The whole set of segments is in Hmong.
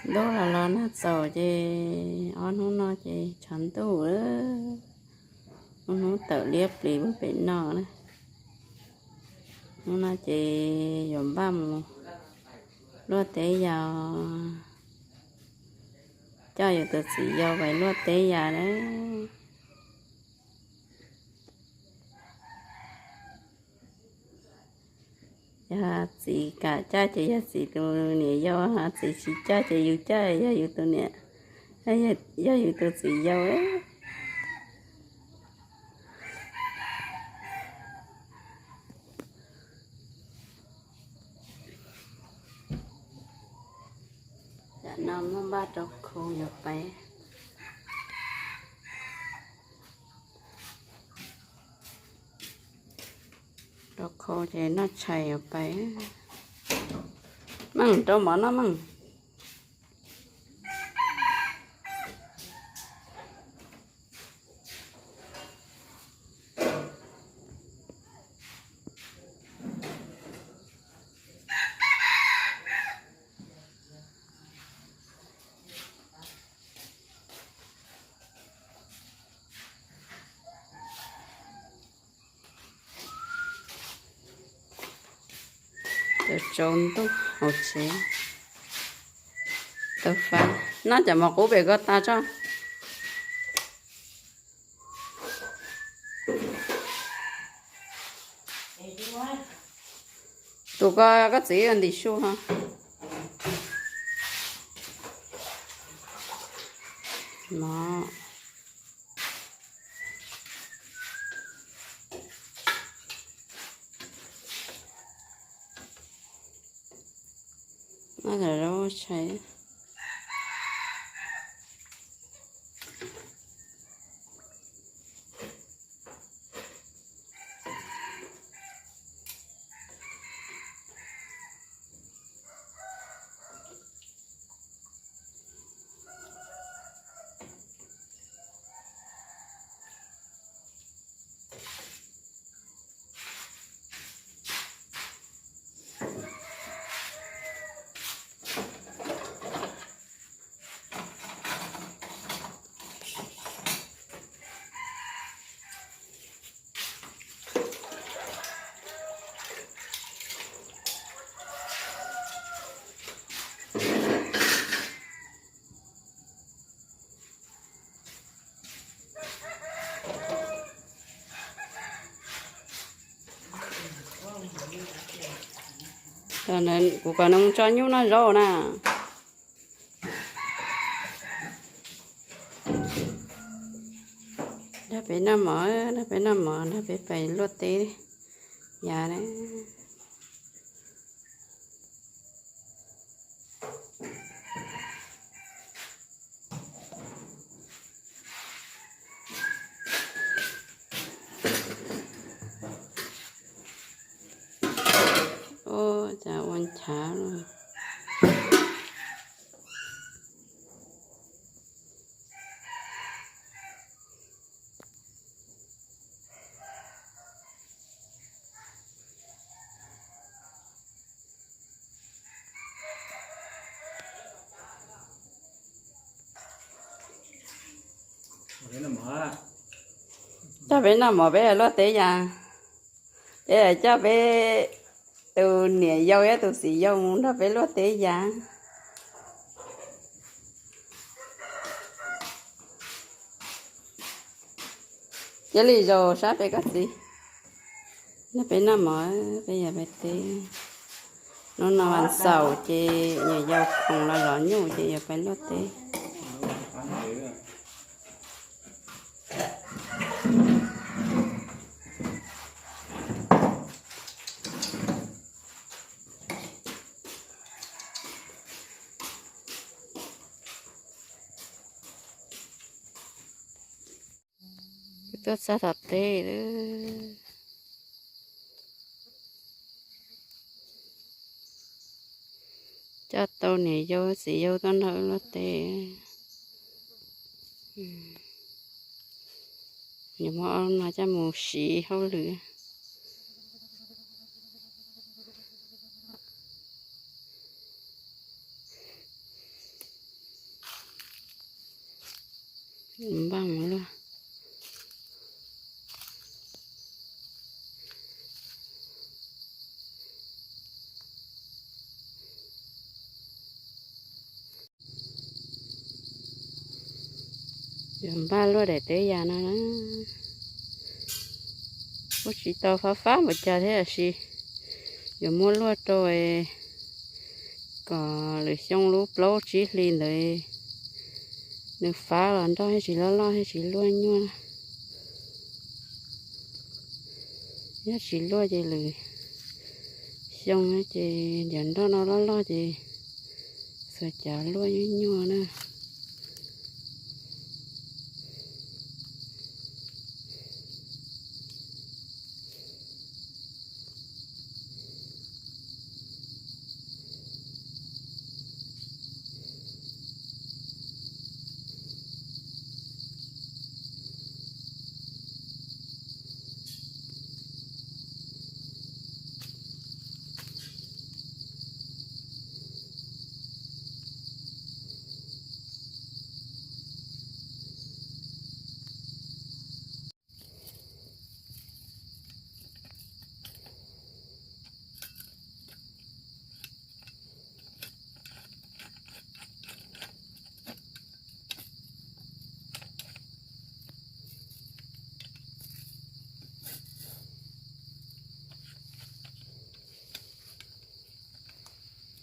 Ntuj los los nag txaus ces ob hnub no ces tshav ntuj, ob hnub tawm liab plis puag pem no na. Hnub no ces yuav npaj mus luaj teb yas, coj yus tus txiv yau pais luaj teb yas na. Yog txiv kam coj ces yog txiv tus niam yau, txiv tsis coj ces yus coj, yog yus tus niam, yog yus tus txiv yau. Tam no muab npaj rau khau yuav pais. Rau khau ces noj tshais yuav pais. Meej, rau mov noj meej. Tau tsaus ntuj hauv tsev. Tau fa, noj cov mov qub pem ko tas tso. Tus ko koj txiv ua ntim su ho. No. Kuv kom nws mus tso nyuj noj zaub na. Nrog peb noj mov, nrog peb noj mov, nrog peb pais luaj teb yas na. Ua cas ua nchav lawm. Coj peb noj mov peb luaj teb yas. Peb coj peb tus niam yau thiab tus txiv yau mus nrog peb luaj teb yas. Cia li zaum sab pem koj txiv. Nrog peb noj mov, peb yuav pais teb. Hnub no vas xaum ces niam yau khoom los zov nyuj ces yuav pais luaj teb. Tuaj txog tom teb lawm. Coj tau niam yau txiv yau tuaj nrog wb luaj teb. Yuav muab ob lub no coj mus siv hauj lwm. Npaj mus luaj. Yuav npaj luaj daim teb yas no na. Kuj tsis tau fab fab npaum cas thiab, tiam sis yuav muab luaj rau kom lwm xyoo lub plaub tsib hli ntawd nws fab los nroj thiaj tsis loj loj thiaj tsis luaj nyuaj. Yog tsis luaj ces lwm xyoo ces nrog nroj no loj loj ces txhua cav luaj nyuaj nyuaj na.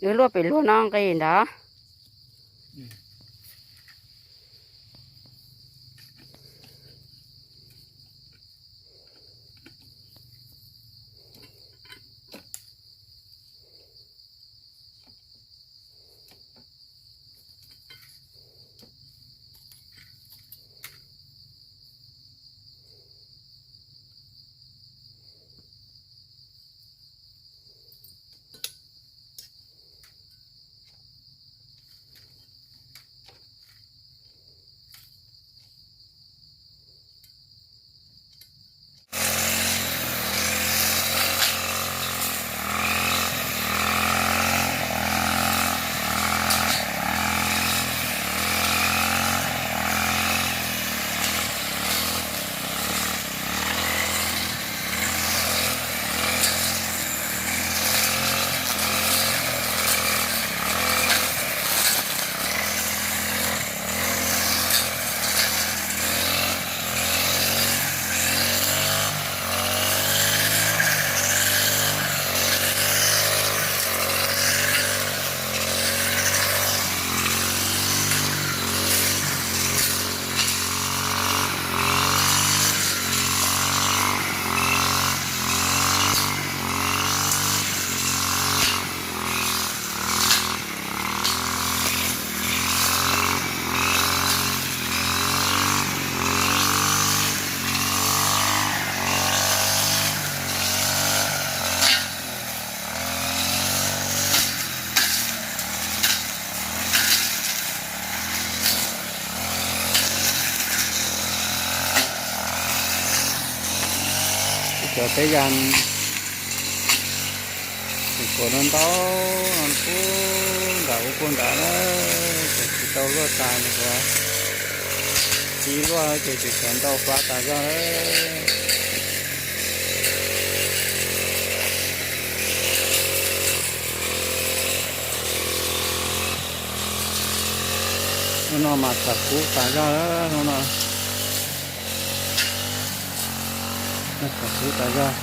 Wb luaj pem luag no nqis ntawd. Cov teb yas kuv ntau ntau no kuj nram ub kuj nrad na, ces tsis tau luaj tas no, kuv tsis luaj ces tseem tshuav ntau fab tas zog lawm. Hnub no mas tshav kub tas zog, hnub no tshav kub tas zog.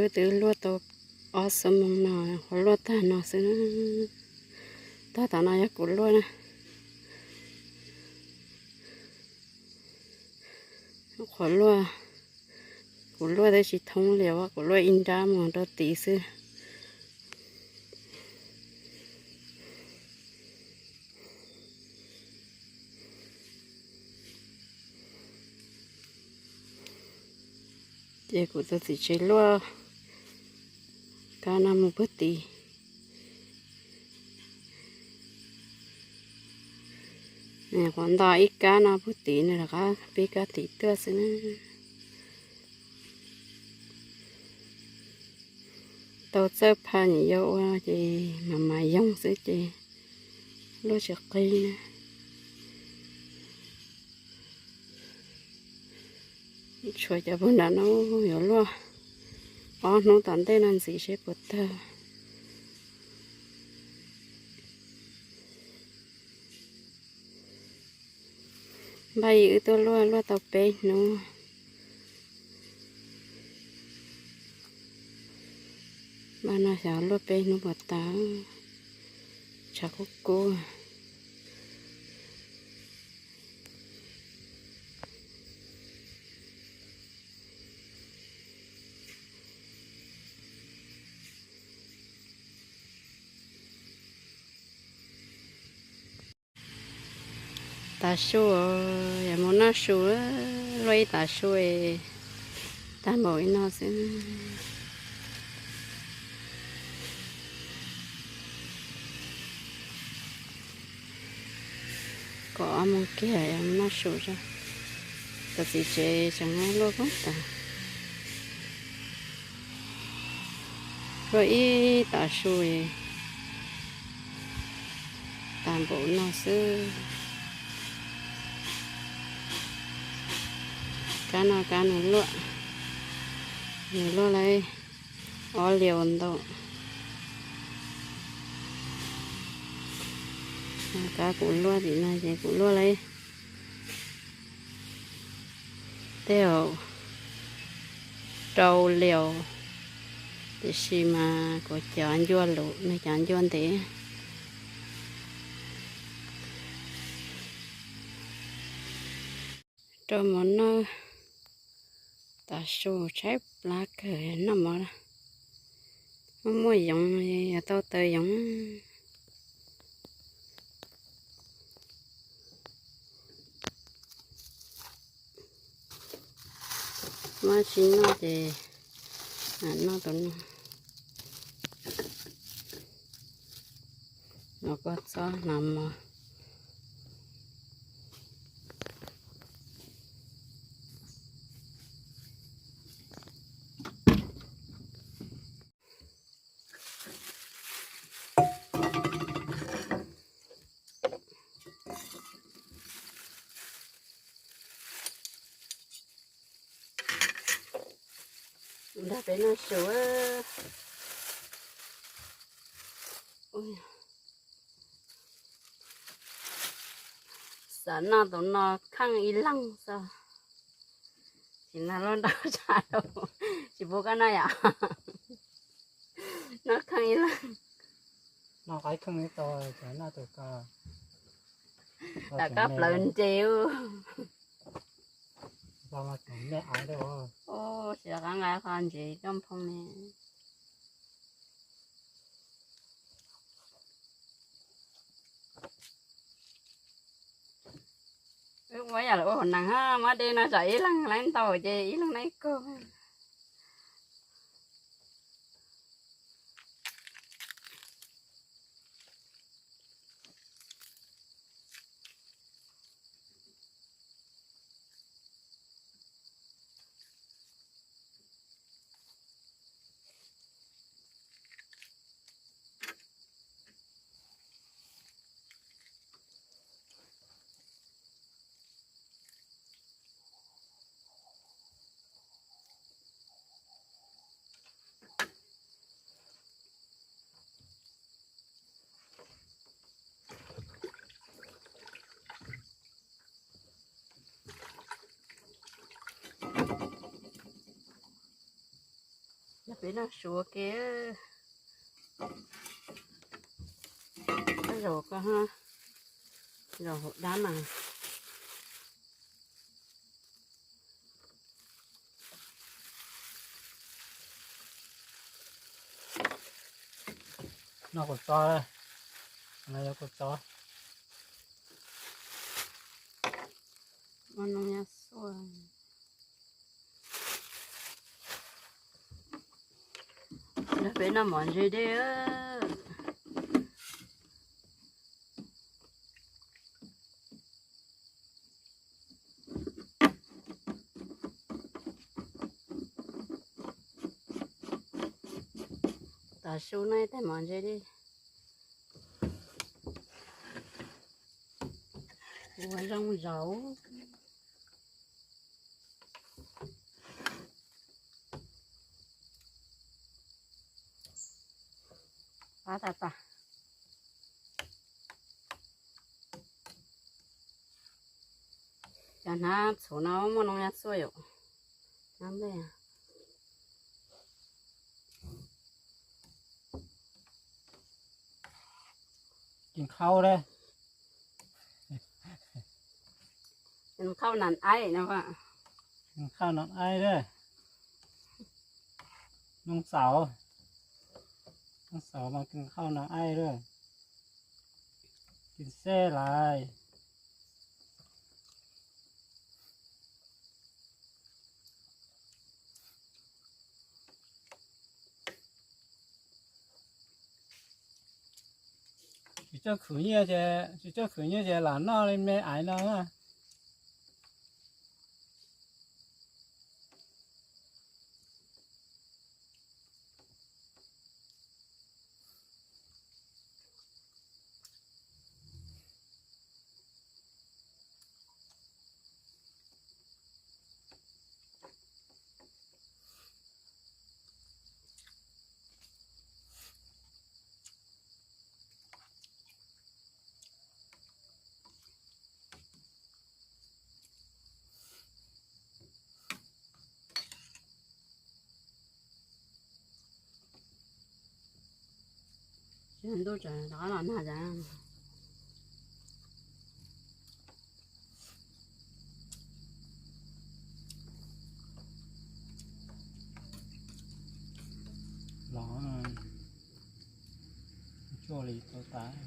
Twb luaj tau ob xuab moos no, qhuav luaj tag no xwb na. Tag tom no yog kuv luaj na. Qhuav luaj, kuv luaj twb tsis thoob li, kuv luaj ib nrab mus rau tid xwb. Ces kuv tus txiv tsev luaj kab no mus puag tid. Nws qhuav nto ib kab no puag tid, nws rov qab pib kab tid tuaj xwb na. Tau txawj phaj nyuam yaus ua ces mas mas yoog xwb ces luaj tsis qig na. Tshuav cov puag nram no yuav luaj ob hnub tom ntej no ntxiv seb puas tawg. Npaj wb tuaj luaj, luaj tau peb hnub. Npaj no xyov luaj peb hnub puas tag, tshav kub kub. Tav su, yog mus noj su, luaj ib tav su, tag npaum li no xwb. Kom ob moos kiag yog mus noj su tso, tus txiv tsev tseem luaj koob tas. Luaj ib tav su, tag npaum no xwb. Kab no kab nws luaj, nws luaj li ob liaus ntau. Kab kuv luaj tim no ces kuv luaj li tej zaum rau liaus, tiam sis mas kuv cov ncua luv, nws cov ncua ntev. Rau mov noj, tav su tshaib plab kawg, noj mov muaj yoov, yog tau taws yoov. Muab tsis noj ces noj tus no, los kua txob hnav mov. Nrog peb noj su. Xav noj tus no kheej ib leeg xwb. Tsis noj lub nrau tshav, tsis pub koj noj yom. Noj kheej ib leeg. Tom koj plawv ntses. Tsis rov qab nqa qho ntses coj nphoo ne. Wb ua yam li ua hauv neeg, muab dej no zom ib leeg leej ntau ces ib leeg noj ib kaug. Peb noj su ua ke. Zaum ko, zaum hauv dab mas. Noj kuv txob, no yog kuv txob. Peb noj mov ntse dej. Tav su no ib tag mov ntse dej. Ua zoo zaum. Qab tas tas. Cov hnav txhuv no muaj noo nyob xua yom. Hnav nplej. Kis khau dab. Kis khau nas aib no. Kis khau nas aib dab. Noo xaus, noo xaus mas kis khau nas aib dab. Kis xeb lais. Tsis txawj khwv nyiaj ces, tsis txawj khwv nyiaj ces lam noj li me aiv no na. Ntuj tseem rov qab los nag. Los tsuaj li tau tas.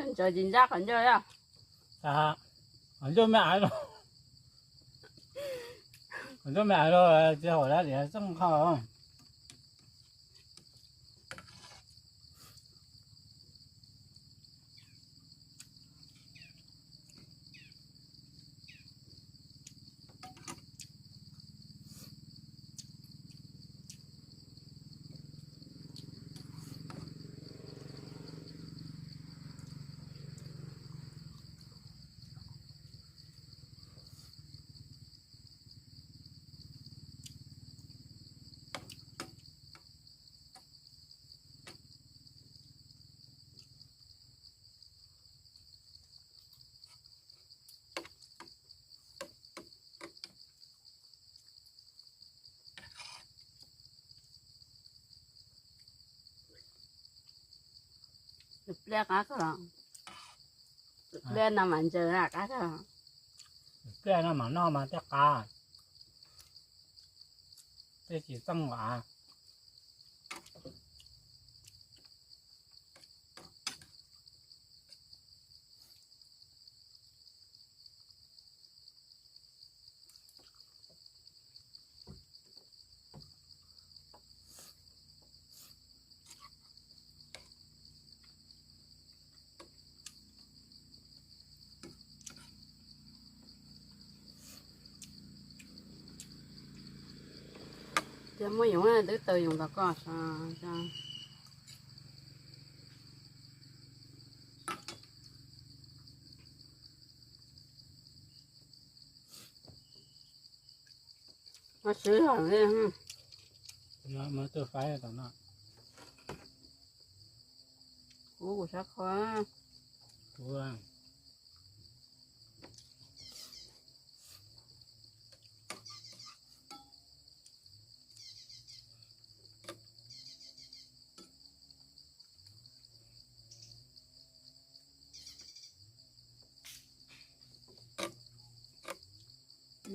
Ntsaws tsis ntsab qhov ncauj. Qhov ncauj me aiv los, qhov ncauj me aiv los tsis haum dab tsi txooj qhov. Tus pliaj qab kawg, tus pliaj no mas ntsaws qab kawg. Tus pliaj no mas noj mas thiaj qab, thiaj tsis txooj av. Yog muaj yoov twb taws yoov tom koj. Muab twb faib tom no. Kuv, kuv sab qhov.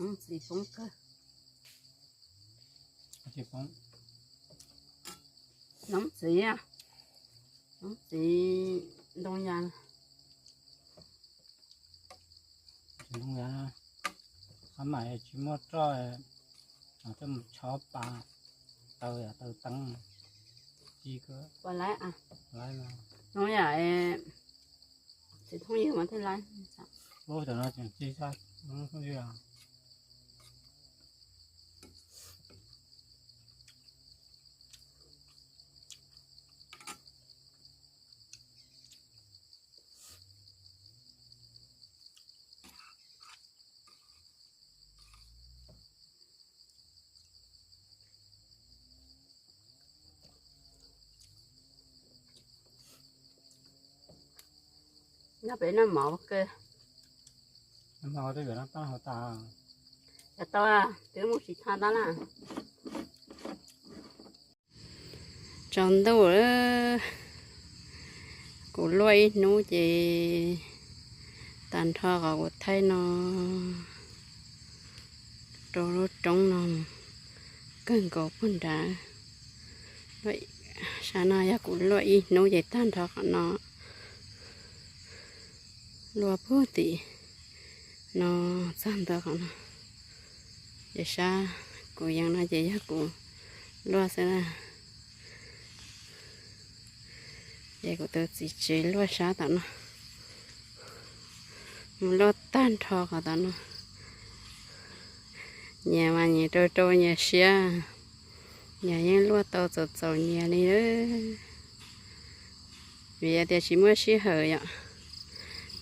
Noov txiv poob kawg. Noov txiv, noov txiv ntoo yas. Ntoo yas, qhov mam tsis muaj roj, coj mus tshov pas, taws, taws teeb, ci kawg. Noov yas, txiv thooj ywg mas thiaj laib. Ub, tam no tseem ci sab thooj ywg. Noj peb noj mov ua ke. Noj mov twb yuav noj tag hauv tas. Yog tau, twb mus tsis tha tab na. Tsaus ntuj lawm, kuv luaj ib hnub ces tag nrho qhov kuv thaij no rau lub roob no kawg nkaus puag nrad. Sab no yog kuv luaj ib hnub ces tag nrho qhov no, luaj puag tim no txog ntua qhov no. Ces sab kuv yees no ces yog kuv luaj xwb na. Ces kuv tus txiv tsev luaj sab tom no, mus luaj tag nrho qhov tom no. Nyias mas nyias rau rau nyias siab, nyias yeej luaj tau txaus txaus nyias li. Vim tias tsis muaj sij hawm yom,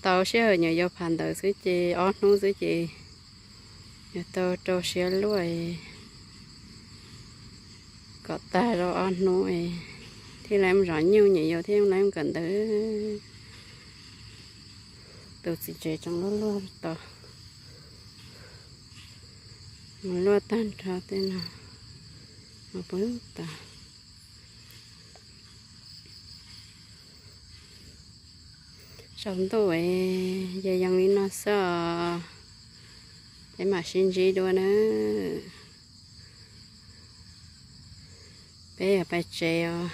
tau sij hawm nyuam yaus pham ntawd xwb ces ob hnub xwb ces yuav tau rau siab luaj kom tag rau ob hnub thiaj li mus zov nyuj, nyuam yaus thiaj li mus kawm ntawv. Tus txiv tsev tseem luaj luaj tau, mus luaj tag nrho tej no mus puag tod. Tsaus ntuj es ces yees li no xwb os, peb mam sib ntsib dua nawb. Peb yuav pais tsev os.